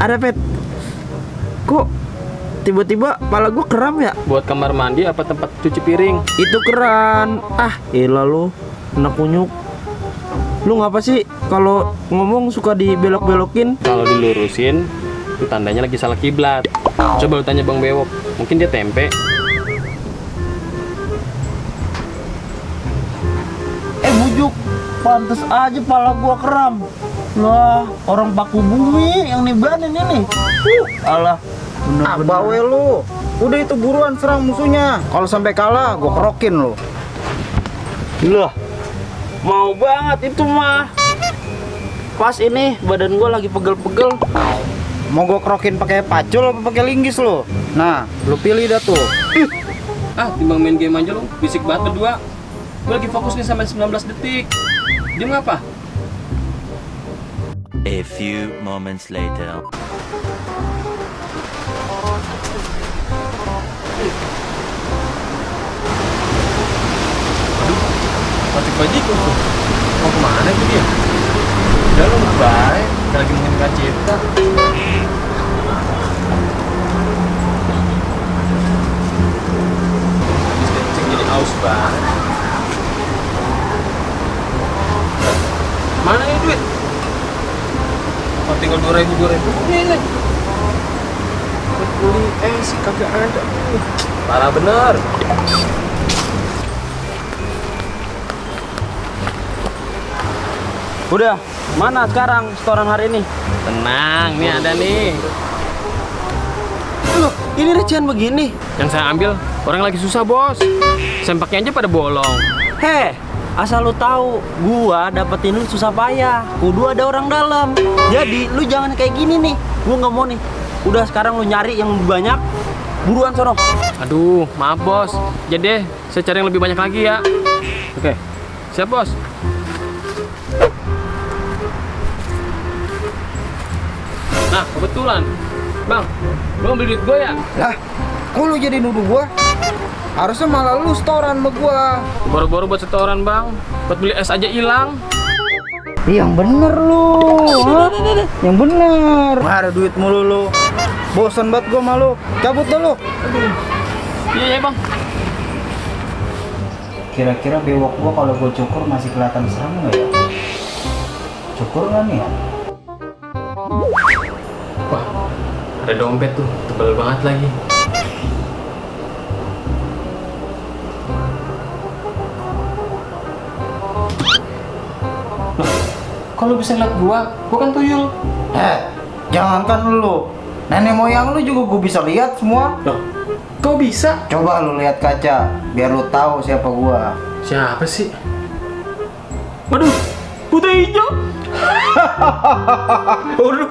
Ada Pet. Kok tiba-tiba kepala gue kram ya? Buat kamar mandi apa tempat cuci piring? Itu keran. Ah, elah lu, anak kunyuk. Lu ngapa sih kalau ngomong suka dibelok-belokin? Kalau dilurusin, itu tandanya lagi salah kiblat. Coba lu tanya Bang Bewok, mungkin dia tempe. Bujuk, pantes aja pala gua kram. Lah, orang baku bumi yang nibanin ini. Alah, bener-bener. Bawe lu. Udah itu buruan serang musuhnya. Kalau sampai kalah, gua kerokin lu. Lah, mau banget itu mah. Pas ini badan gua lagi pegel-pegel. Mau gua kerokin pakai pacul apa pakai linggis lu? Nah, lu pilih dah tuh. Ah, timbang main game aja lu, bisik banget berdua. Gue lagi fokus nih sampai 19 detik. Dia ngapa? A few moments later. Wajib bajiku tuh. Mau kemana itu dia? Udah lu baik, kita lagi mengingat cipta. Habis kencing jadi aus banget. Mana nih duit? Oh, tinggal 2.000. Ini. Buat beli sih kagak ada. Parah bener. Udah, mana sekarang setoran hari ini? Tenang, nih ada nih. Loh, ini recehan begini. Yang saya ambil orang lagi susah, Bos. Sempaknya aja pada bolong. Heh, asal lu tahu, gua dapetin lu susah payah. Kudu ada orang dalam. Jadi lu jangan kayak gini nih. Gua nggak mau nih. Udah sekarang lu nyari yang banyak. Buruan sono. Aduh, maaf, Bos. Jadi saya cari yang lebih banyak lagi ya. Oke. Siap, Bos. Nah, kebetulan. Bang, lu ambil duit gue ya? Lah, kok lu jadi nuduh gua? Harusnya malah lu setoran sama gua. Baru-baru buat setoran, Bang. Buat beli es aja hilang. Yang bener lu. Yang bener. Ada duit mulu lu. Bosan banget gua sama lu. Cabut dah lu. Iya, Bang. Kira-kira bewok gua kalau gua cukur masih kelihatan serem nggak ya? Cukur nggak nih ya? Wah, ada dompet tuh. Tebal banget lagi. Kalau bisa lihat gua kan tuyul. Jangankan lu. Nenek moyang lu juga gua bisa lihat semua. Loh, kok bisa? Coba lu lihat kaca, biar lu tahu siapa gua. Siapa sih? Waduh, putih hijau. Waduh,